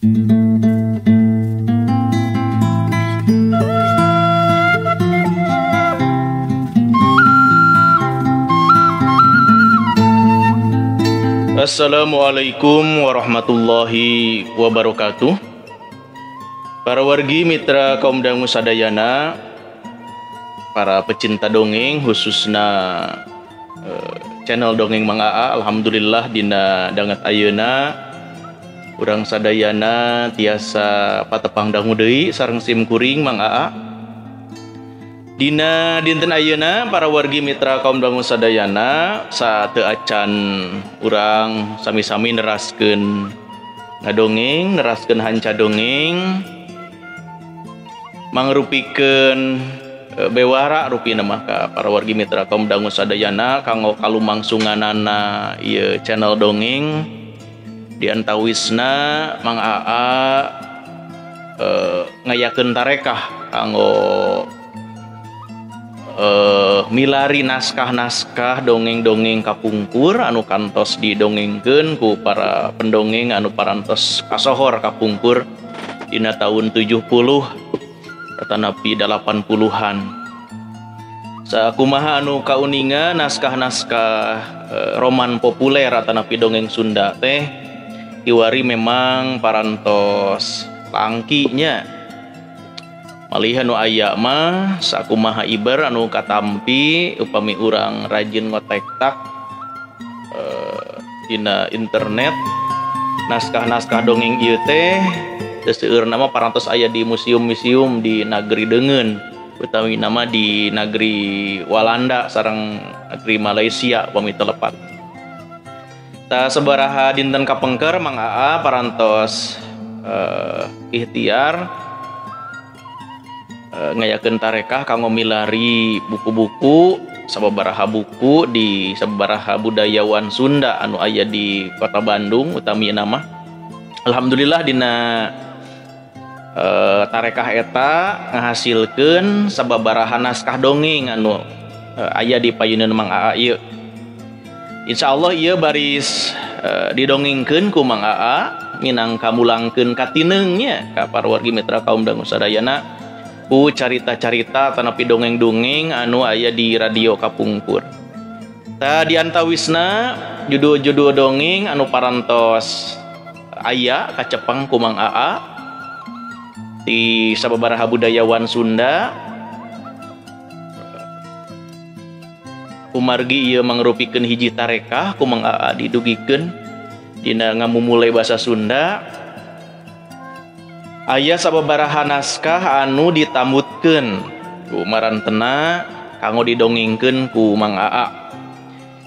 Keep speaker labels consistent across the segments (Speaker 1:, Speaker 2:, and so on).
Speaker 1: Assalamualaikum warahmatullahi wabarakatuh. Para wargi mitra kaum dangu sadayana, para pecinta dongeng khususna channel Dongeng Mang Aa, alhamdulillah dina danget ayeuna urang sadayana tiasa patepang dangu deui sareng sim kuring Mang Aa. Dina dinten ayeuna para wargi mitra kaum dangu sadayana saateu acan urang sami-sami neraskeun ngadongeng, neraskeun hanca dongeng mangrupikeun bewara rupina mah ka para wargi mitra kaum dangu sadayana kanggo kalumangsunganana ieu channel dongeng di antawisna Mang Aa ngayakeun tarekah kanggo milari naskah-naskah dongeng-dongeng kapungkur anu kantos didongengkeun ku para pendongeng anu parantos kasohor kapungkur dina tahun 70 atanapi 80-an. Sakumaha anu kauninga naskah-naskah roman populer atanapi dongeng Sunda teh kiwari memang parantos langkinya. Malihan nu aya mah sakumaha iber anu katampi upami urang rajin ngotektak dina internet naskah-naskah dongeng ieu teh seueur nama parantos aya di museum-museum di nagri Deungeun utawi nama di nagri Walanda sareng nagri Malaysia upami teu lepat. Tah sabaraha dinten kapengker Mang Aa parantos ikhtiar ngayakeun tarekah kanggo milari buku-buku sababaraha buku di sababaraha budayawan Sunda anu aya di Kota Bandung utami nama. Alhamdulillah dina tarekah eta ngahasilkeun sababaraha naskah dongeng anu aya di payuneun Mang Aa ieu. Insyaallah ieu baris didongengkeun ku Mang Aa minangka mulangkeun katineung nya ka para wargi mitra kaum dangu sadayana ku carita-carita tanapi dongeng-dongeng anu aya di radio kapungkur. Ta diantawisna judul-judul dongeng anu parantos aya kacepeng ku Mang Aa di sababaraha budayawan Sunda. Kumargi ieu mangrupikeun hiji tarekah ku Mang Aa didugikeun dina ngamumule basa Sunda. Aya sababaraha naskah anu ditambutkeun ku marantena kanggo didongengkeun ku Mang Aa.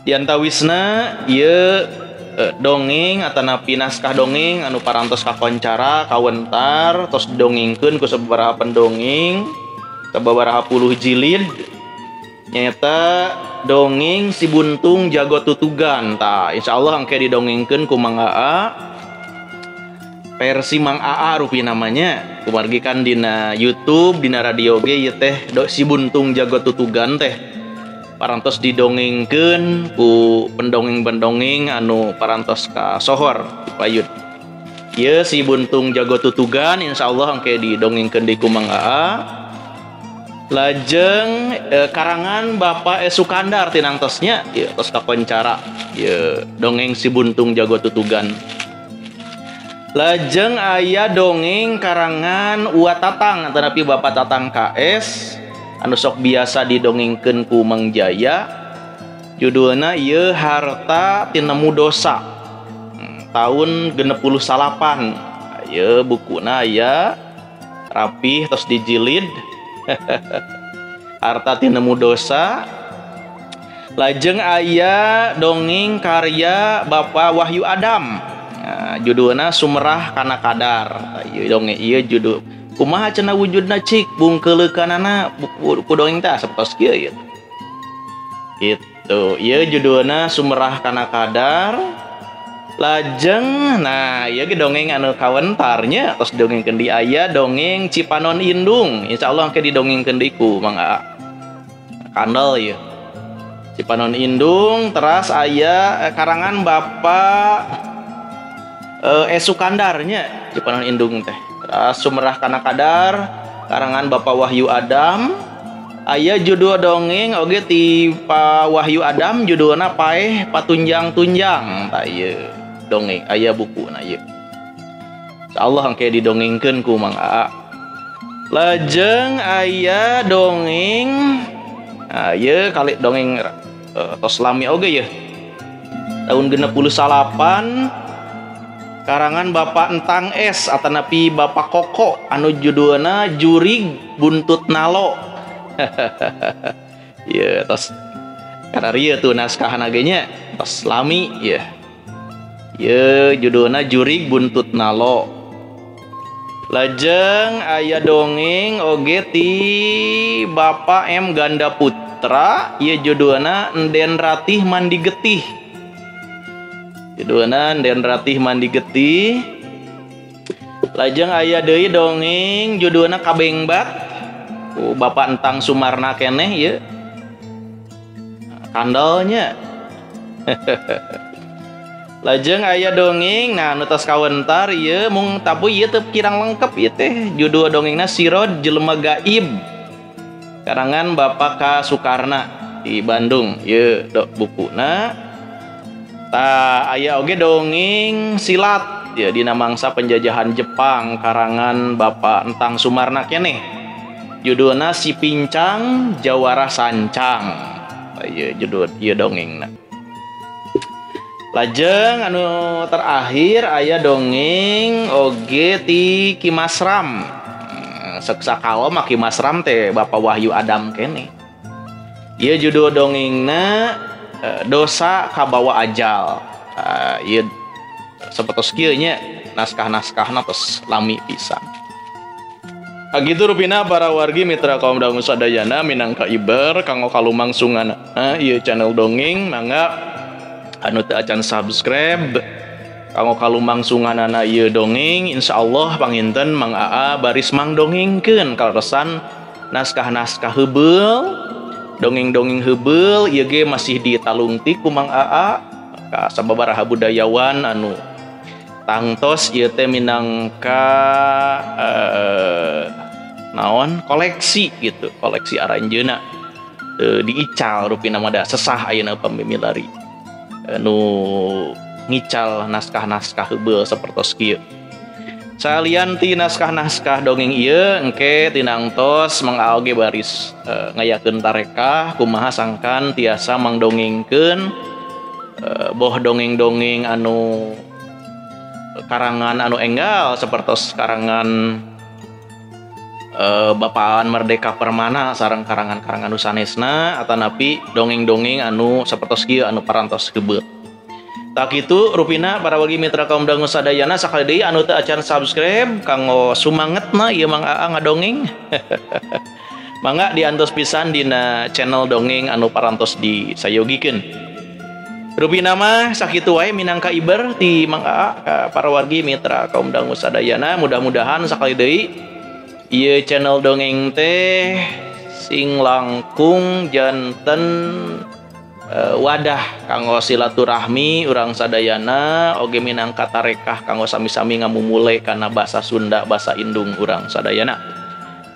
Speaker 1: Di antawisna ieu dongeng atanapi naskah dongeng anu parantos kakoncara kawentar tos didongengkeun ku sababaraha pendongeng sababaraha puluh jilid nyaeta dongeng Si Buntung Jago Tutugan. Tah insyaallah engke didongengkeun ku Mang Aa versi Mang Aa rupi namanya. Kumargi kan dina YouTube, dina radio ge ieu teh Si Buntung Jago Tutugan teh parantos didongengkeun ku pendongeng-pendongeng anu parantos kasohor payun. Ieu Si Buntung Jago Tutugan insyaallah engke didongengkeun di ku Mang Aa. Lajeng karangan Bapak Sukandar tinangtosnya ieu tos kakoncara ieu dongeng Si Buntung Jago Tutugan. Lajeng aya dongeng karangan Ua Tatang tetapi Bapak Tatang KS anu sok biasa didongengkeun ku Mang Jaya. Judulna ieu Harta Tinemu Dosa. Tahun 69. Ieu bukuna aya rapih tos dijilid. Harta Tinemu Dosa. Lajeng aya dongeng karya Bapak Wahyu Adam. Nah, judulna Sumerah Kana Kadar. Ieu dongeng ieu judul kumaha cenah wujudna cik bungkeuleukanana buku dongeng teh sapertos kieu ieu. Gitu. Ieu judulna Sumerah Kana Kadar. Lajeng nah ieu ge dongeng anu kawentarnya tos dongengkeun di aya dongeng Cipanon Indung. Insyaallah engke didongengkeun deui ku Mang Aa. Kandel ieu. Cipanon Indung teras aya karangan Bapak Sukandarnya di panon indung teh. Sumerah Kana Kadar karangan Bapak Wahyu Adam. Aya judul dongeng oge ti Pak Wahyu Adam judulna Paeh Patunjang-tunjang. Tah ieu dongeng aya bukuna ieu. Insyaallah engke didongengkeun ku Mang Aa. Lajeng aya dongeng, nah ieu kali dongeng tos lami oge yeuh. Tahun 69 karangan Bapak Entang S atanapi Bapak Koko anu judulna Jurig Buntut Nalo. Ieu tos kararieu tuh naskahna ge nya tos lami yeuh. Ieu judulna Jurig Buntut Nalo. Lajeng aya dongeng oge ti Bapak M Ganda Putra ieu judulna Enden Ratih Mandi Getih. Judulna Enden Ratih Mandi Getih. Lajeng aya deui dongeng judulna Kabengbat ku Bapak Entang Sumarna keneh ieu. Kandalnya. Lajeng aya dongeng, nah nu tos kawentar ieu mung tapi ieu teu kirang lengkap ieu teh judul dongengna Sirod Jelema Gaib karangan Bapak K Sukarna di Bandung ieu bukuna. Tah aya oge dongeng silat ya dina mangsa penjajahan Jepang karangan Bapak Entang Sumarna keneh judulna Si Pincang Jawara Sancang. Tah ieu judul ieu dongengna. Lajeng anu terakhir aya dongeng oge ti Ki Masram. Seksakawa mah Ki Masram teh Bapak Wahyu Adam keneh. Ieu judul dongengna Dosa Kabawa Ajal. Ieu sapertos kieu nya naskah-naskahna tos lami pisan. Gitu rupina para wargi mitra kaum dangu sadayana minangka iber kanggo kalumangsungan ieu channel dongeng mangga anu teu acan subscribe kanggo kalumangsunganana ieu dongeng insyaallah panginten Mang Aa baris mang dongengkeun kaleresan naskah-naskah heubeul dongeng-dongeng heubeul ieu ge masih ditalungtik ku Mang Aa ka sababaraha budayawan anu tangtos ieu teh minangka naon koleksi gitu koleksi aranjeuna diical rupina mah da sesah ayeuna pamimilari nu ngical naskah-naskah heubeul sapertos kieu. Salian ti naskah-naskah dongeng ieu engke tinangtos Mang Aa oge baris ngayakeun tarekah kumaha sangkan tiasa mangdongengkeun boh dongeng-dongeng anu karangan anu enggal sapertos karangan Bapaan Merdeka Permana sareng karangan-karangan nu sanesna atanapi dongeng-dongeng anu sapertos kieu anu parantos heubeul. Tak kitu rupina para wargi mitra kaum dangu sadayana sakali deui anu teu acan subscribe kanggo sumangetna ieu Mang Aa ngadongeng. Mangga diantos pisan dina channel dongeng anu parantos disayogikeun. Rupina mah sakitu wae minangka iber ti Mang Aa ka para wargi mitra kaum dangu sadayana mudah-mudahan sakali deui ieu channel dongeng teh sing langkung janten wadah kanggo silaturahmi urang sadayana oge minangka tarekah kanggo sami-sami ngamumule kana basa Sunda basa indung urang sadayana.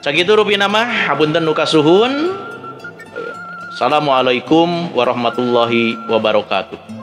Speaker 1: Sakitu rupina mah hapunten nu kasuhun. Assalamualaikum warahmatullahi wabarakatuh.